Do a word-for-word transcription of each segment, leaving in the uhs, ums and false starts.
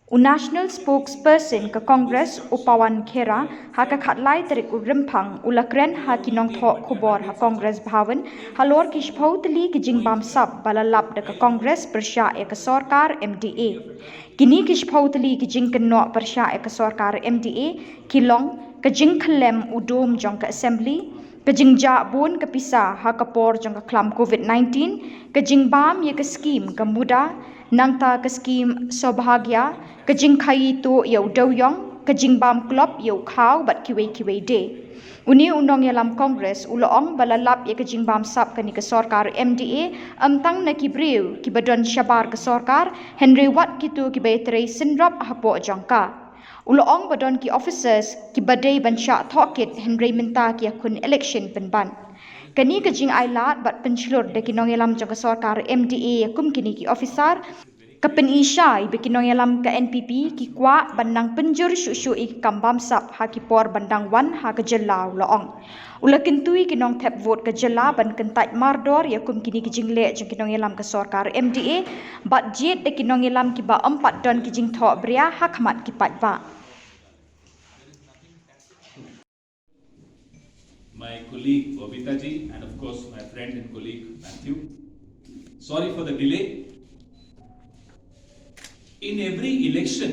U National Spokesperson ka Congress u Pawan Khera ha ka khatlai tarik u Rymphang u la kren ha ki nongthoh khubor ha Congress Bhawan halor ki shiphew tylli ki jingbam sap ba la lap da ka Congress pyrshah ïa ka sorkar M D A. Kine ki shiphew tylli ki jingkynnoh pyrshah ïa ka sorkar M D A ki long ka jingkhyllem u dum jong ka Assembly, ka jingjah bun ka pisa ha ka por jong ka khlam COVID nineteen, ka jingbam ïa ka skim ka MUDRA, nangta ka skim Saubhagya, ka jingkhaïi tuh ïa u dewïong, ka jingbam klop ïa u khaw bad kiwei kiwei de. Une u nongïalam Congress u la ong ba la lap ïa ka jingbam sap kane ka sorkar M D A ym tang na ki briew kiba don shabar ka sorkar, hynrei wat kito kiba ïatrei synrop hapoh jong ka. U la ong ba don ki officers kiba dei ban shah thohkit hynrei mynta ki ïakhun election pynban. Kane ka jingailad bad pynshlur da ki nongïalam jong ka sorkar M D A ïa kum kine ki officer ka pyni shai ba ki nongïalam ka N P P ki kwah ban nang pynjur shuh shuh ïa ki kam bam sap ha ki por ban dang wan ha ka jylla, u la ong. U la kyntu ïa ki nongthep vote ka jylla ban kyntait mardor ïa kum kine ki jingleh jong ki nongïalam ka sorkar M D A bad jied da ki nongïalam kiba ym pat don ki jingthoh bria ha khmat ki paidbah. My colleague Babita ji, and of course my friend and colleague Matthew. Sorry for the delay. In every election,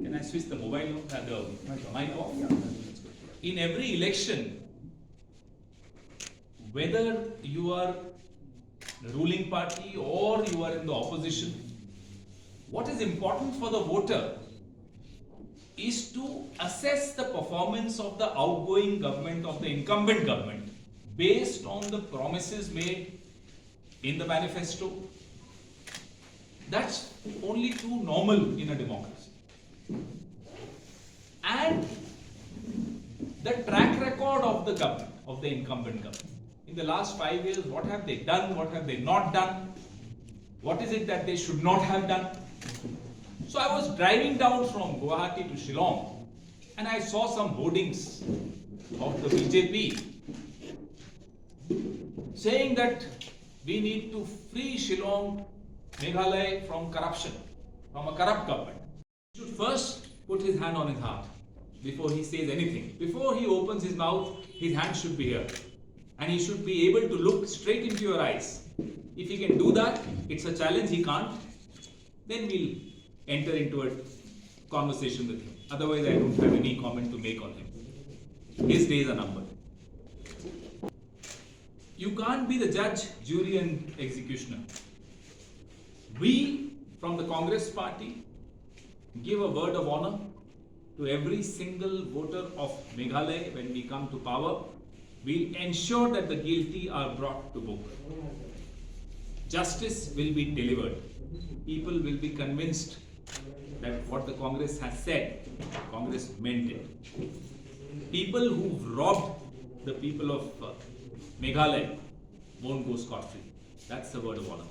can I switch the mobile off, uh, the mic off? In every election, whether you are the ruling party or you are in the opposition, what is important for the voter is to assess the performance of the outgoing government, of the incumbent government, based on the promises made in the manifesto. That's only too normal in a democracy. And the track record of the government, of the incumbent government, in the last five years, what have they done, what have they not done, what is it that they should not have done? So I was driving down from Guwahati to Shillong, and I saw some hoardings of the B J P saying that we need to free Shillong, Meghalaya from corruption, from a corrupt government. He should first put his hand on his heart before he says anything. Before he opens his mouth, his hand should be here. And he should be able to look straight into your eyes. If he can do that, it's a challenge. He can't, then we'll enter into a conversation with him. Otherwise, I don't have any comment to make on him. His days are numbered. You can't be the judge, jury, and executioner. We, from the Congress party, give a word of honor to every single voter of Meghalaya when we come to power. We'll ensure that the guilty are brought to book. Justice will be delivered. People will be convinced that what the Congress has said, Congress meant it. People who've robbed the people of, uh, Meghalaya won't go scot-free. That's the word of honor.